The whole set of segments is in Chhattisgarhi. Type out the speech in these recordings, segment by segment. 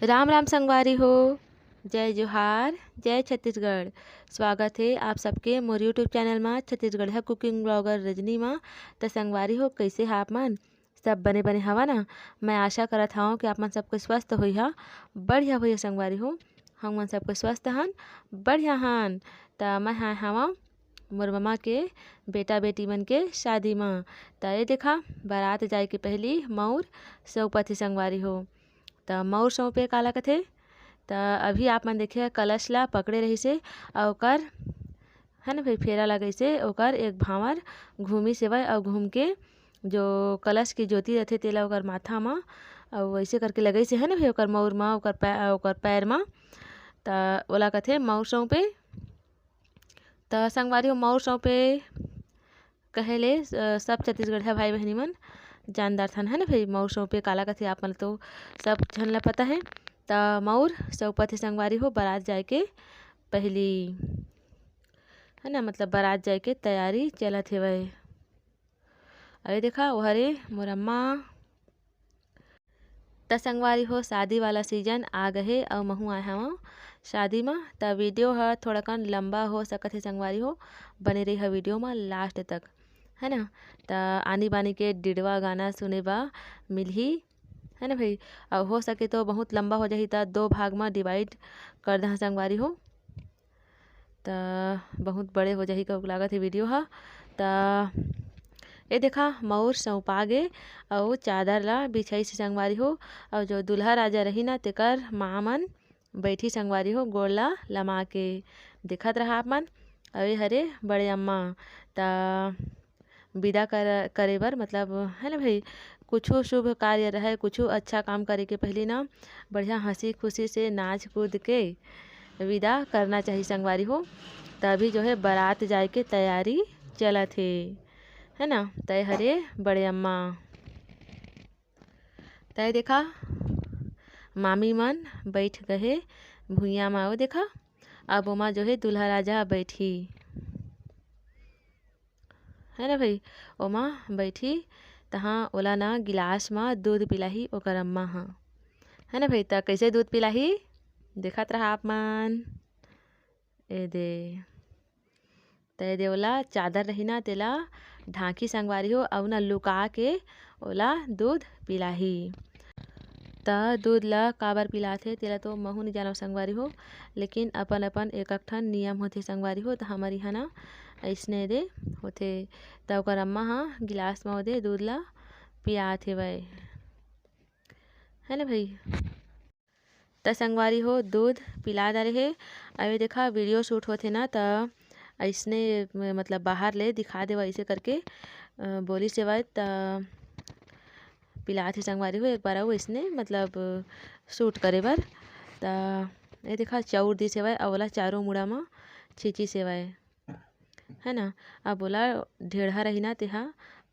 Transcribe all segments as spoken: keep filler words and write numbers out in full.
राम राम संगवारी हो, जय जोहार, जय छत्तीसगढ़। स्वागत हे आप सबके मोर YouTube चैनल मा, छत्तीसगढ़िया कुकिंग ब्लॉगर रजनी मा। त संगवारी हो, कइसे हा आप मन? सब बने बने हवा ना? मैं आशा करत हवं कि आप मन सबके स्वस्थ होई हा, बढ़िया होई हा संगवारी हो। हम मन सबके स्वस्थ हन, बढ़िया हन। त मैं हा हवं मोर ममा के बेटा बेटी मन के शादी मा। त ये देखा, बारात जाए के पहिली मउर सौंपत हे संगवारी हो। त मउर सौंपे काला कथे? त अभी आप मन देखे कलश ला पकड़े रहिसे, अउ ओकर, है ना भाई, फेरा लगइसे, ओकर एक भांवर घूमिस हेवय, अउ घूम के जो कलश के ज्योति रथे तेला ओकर माथा म, अउ वैसे करके लगइसे, है ना भाई, ओकर मउर म, ओकर पै-, ओकर पैर म। त ओला कथे मउर सौंपे। त संगवारी हो, मउर सौंपे कहे ले, अ, सब छत्तीसगढ़िया भाई बहिनी मन जान डारथन, है ना भाई, मउर सौंपे काला कथे, आप मन तो सब झन ला पता है। त मउर सौंपत हे संगवारी हो, बारात जाए के पहिली, है ना, मतलब बारात जाए के तैयारी चलत हेवय। अरे देखा, ओहरे मोर अम्मा। त संगवारी हो, शादी वाला सीजन आ गए हे अउ महू आए हवं शादी म। त वीडियो ह थोड़कन लंबा हो सकत हे संगवारी हो, बने रही ह वीडियो म लास्ट तक, है ना। त आनी बानी के डिडवा गाना सुने बा मिलही, है ना भाई। अउ हो सके तो बहुत लंबा हो जाही, त दो भाग म डिवाइड कर दहा संगवारी हो। त बहुत बड़े हो जाही कहुक लागत हे वीडियो ह। त ए देखा, मउर सौंपा गे अउ चादर ला बिछाइस संगवारी हो। अउ जो दूल्हा राजा रही ना, तेकर माँ मन बैठी संगवारी हो, गोड़ ला लमा के। देखत रहा आप मन। अउ ए हरे बड़े अम्मा। त विदा कर, करे बर, मतलब, है ना भाई, कुछु शुभ कार्य रहे, कुछु अच्छा काम करे के पहिली ना, बढ़िया हंसी खुशी से नाच कूद के विदा करना चाहिए संगवारी हो। त अभी जो है बारात जाए के तैयारी चलत हे, है ना। त ए हरे बड़े अम्मा। त ए देखा, मामी मन बैठ गए भुइयां म। ओ देखा, अब ओमा जो है दूल्हा राजा बैठी, है ना भाई, ओमा बैठी, तहाँ ओला ना गिलास म दूध पिलाही ओकर अम्मा ह, है ना भाई। त कइसे दूध पिलाही, देखत रहा आप मन। ए दे, त ए दे ओला चादर रही ना, तेला ढांकी संगवारी हो, अउ ना लुका के ओला दूध पिलाही। त दूध ल काबर पिलाथे, तेला तो महू नइ जानव संगवारी हो, लेकिन अपन-अपन एक-एक ठन नियम होथे संगवारी हो। त हमर इहाँ ना अइसने दे होथे। त ओकर अम्मा ह गिलास म ओदे दूध ल पियात हेवय, है ना भई। त संगवारी हो, दूध पिला डारे हे। अउ ये देखा, वीडियो शूट होथे ना, त अइसने म-, मतलब बाहर ले दिखा देवा अइसे करके, अ, बोलिस हेवय। त पिलात हे संगवारी हो, एक बार अउ अइसने मतलब शूट करे बर। त ये देखा, चाउर दिस हेवय, अउ ओला चारों मुड़ा म छींचिस हेवय, है ना। अब ओला ढेड़हा रही ना, तेहा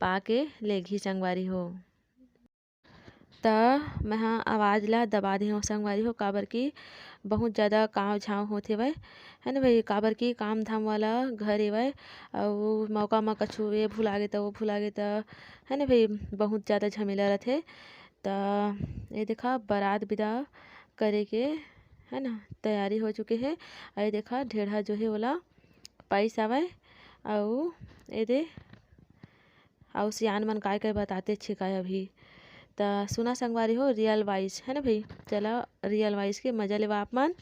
पा के लेगही संगवारी हो। त मैं ह आवाज ला दबा दे हव संगवारी हो, काबर कि बहुत ज्यादा कांव झांव होत हेवय, है ना भई, काबर कि काम धाम वाला घर एवय, अउ मौका म कछु ये भुला गे त वो भुला गे त, है ना भई, बहुत ज्यादा झमेला रथे। त ये देखा, बारात बिदा करे के, है ना, तैयारी हो चुके हे। अउ ये देखा, ढेड़हा जो हे ओला पाइस आवय, अउ ये दे अउ सियान मन काय-काय बताते छिकाय अभी। त सुना संगवारी हो, रियल वाइज, है ना भई? चला, रियल वाइज के मजा लेवा आप मन।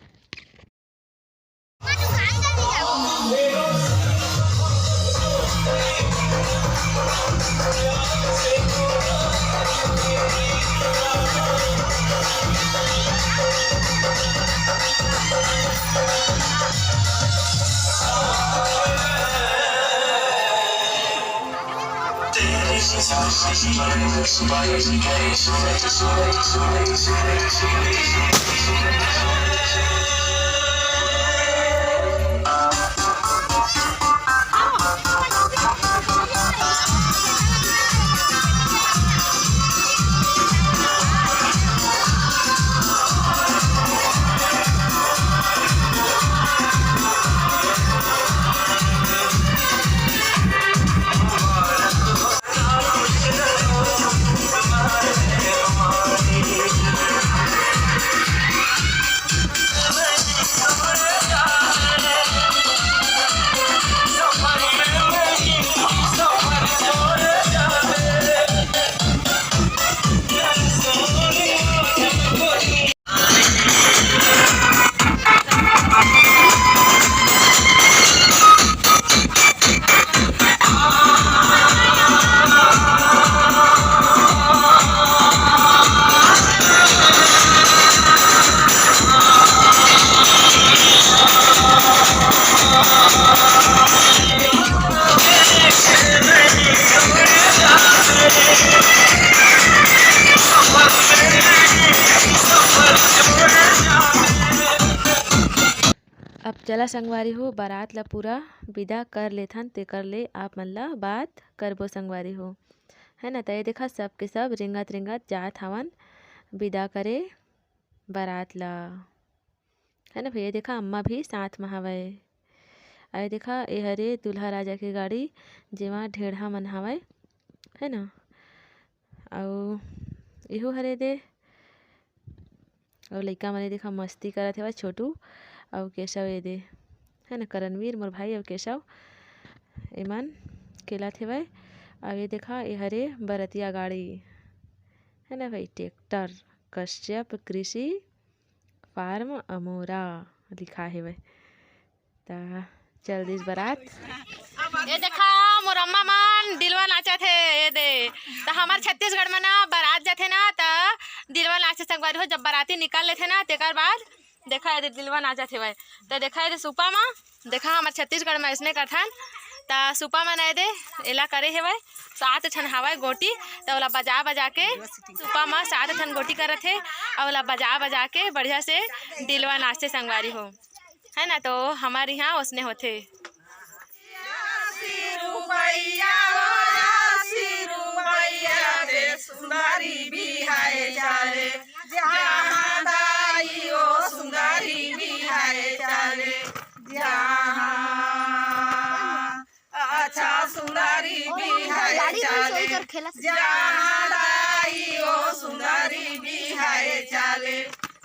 चला संगवारी हो, बारात ला पूरा बिदा कर लेथन, तेकर ले आप मन ला बात करबो संगवारी हो, है ना। त ये देखा, सब के सब रेंगत रेंगत जात हवन बिदा करे बारात ला, है ना भैया। देखा, अम्मा भी साथ में हवय। अउ देखा, ए हरे दूल्हा राजा के गाड़ी, जेमा ढेढ़ा मन हवय, है ना। अउ एहू हरे दे, अउ लइका मन ए देखा मस्ती करत हेवय, छोटू अउ केशव ए दे, है ना, करणवीर मोर भाई अउ केशव, एमन खेलत हेवय। अउ ये देखा, ए हरे बरतिया गाड़ी, है ना भाई, ट्रैक्टर कश्यप कृषि फार्म अमोरा लिखा हेवय। त चल दिस बारात। ये देखा, मोर अम्मा मन दिलवा नाचत हे। ये दे, त हमर छत्तीसगढ़ में ना बारात जाथे ना, त दिलवा नाचे संगवारी हो। जब बाराती निकल लेथे ना, तेकर बाद देखा, ये दे दिलवा नाचत हे भाई। त देखा, ये दे सुपा मा, देखा, हमर छत्तीसगढ़ में अइसने करथन। त सुपा मा ना, ये दे एला करे हे भाई, सात ठन हवय गोटी, त ओला बजा बजा के सुपा मा सात ठन गोटी करत हे, अउ ओला बजा बजा के बढ़िया से दिलवा नाचथे संगवारी हो, है ना। तो हमर यहाँ ओसने होथे। सुंदरी बिहाए चाले, जहाँ दाई ओ सुंदरी बिहाए चाले, जहाँ अच्छा सुंदरी बिहाए चाले, जहाँ दाई ओ सुंदरी बिहाए चाले,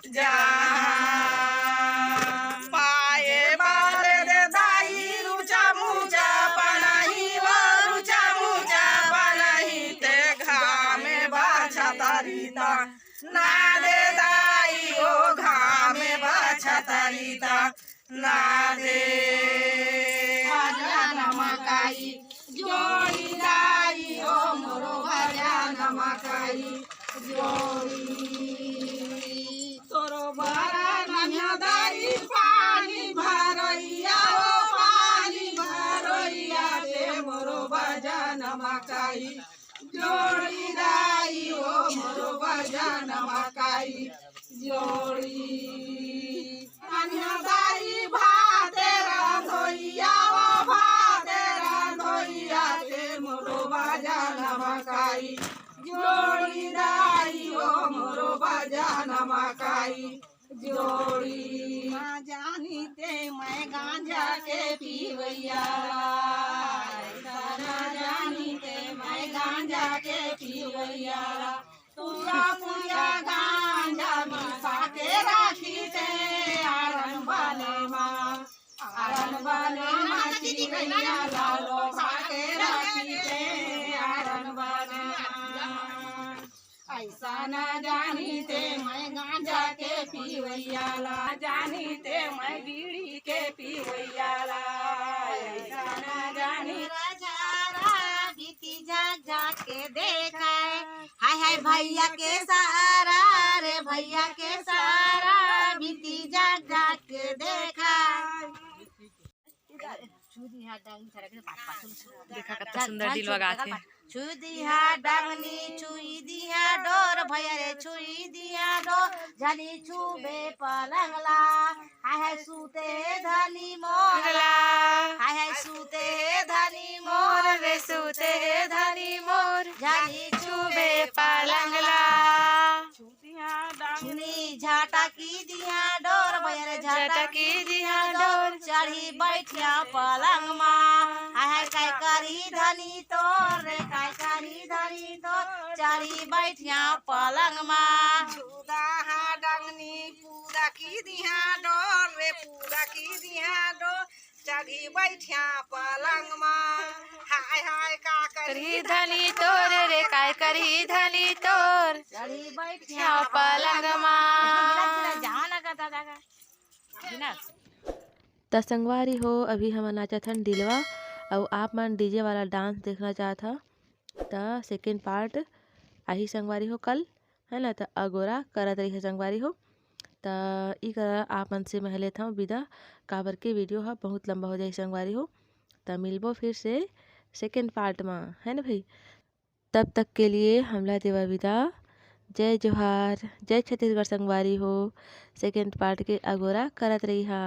जहाँ पाए बाले दे दाई रुचा मुचा पनाही, ओ रुचा मुचा पनाही, ते घामे बाछा तरीता ना दे दाई, ओ घामे बाछा तरीता ना दे। भजन मकाई जोड़ी दाई, ओ मोरो भजन मकाई जोड़ी। तोरो बरन में दाई पानी भरोइया, ओ पानी भरोइया, ते मोरो भजन मकाई जोड़ी दाई, ओ मोरो भजन मकाई जोड़ी। अन्नदाई भाते रांधोइया, ओ भाते रांधोइया, ते मोरो भजन मकाई जोड़ी दाई, ओ मोरो भजन मकाई जोड़ी। ना जानी ते मैं गांजा के पीवैया, ना जानी ते मैं गांजा के पीवैया। पूरा पूरा गांजा मिसा के राखी ते आरन बने मा, आरन बने मा चिरैया लालो खा के राखी ते आरन बने मा। ऐसा ना जानी ते मैं गांजा के पीवैया ला, जानी ते मैं बीड़ी के पीवैया ला। ऐसा ना जानी राजा रा बीती जाग जाग के देखा, हाय हाय भैया के सहारा रे, भैया के सहारा बीती जाग जाग के देखा। देखा कतना सुंदर दिल लगात हे। छुई दिहा डंगनी, छुई दिहा डोर, भैया रे छुई दिहा डोर, झनी छुबे पलंगला। हाय हाय सूते धनी मोर ला, हाय हाय सूते धनी मोर रे, सूते धनी मोर, झनी छुबे पलंगला। छुनी झाटा की दिहा डोर, भैया रे झाटा की दिहा डोर, चढ़ी बैठिया पलंग मा। हाय हाय काय करी धनी तोर रे, काय करी धनी तोर, चढ़ी बैठिया पलंग मा। छुदा हा डंगनी पूरा की दिहा डोर रे, पूरा की दिहा डोर, चढ़ी बैठिया पलंग मा। हाय हाय का करी धनी तोर रे, काय करी धनी तोर, चढ़ी बैठिया पलंग मा। त संगवारी हो, अभी हमन नाचत हन डिलवा, अउ आप मन डीजे वाला डांस देखना चाहत ह, त सेकेंड पार्ट आही संगवारी हो कल, है ना। त अगोरा करत रहिए संगवारी हो। त ई करा आप मन से मैं लेत हव विदा, काबर के वीडियो ह बहुत लंबा हो जाही संगवारी हो। त मिलबो फिर से सेकेंड पार्ट म, है ना भाई। तब तक के लिए हमला देवा विदा। जय जोहार, जय छत्तीसगढ़ संगवारी हो। सेकेंड पार्ट के अगोरा करत रहिहा।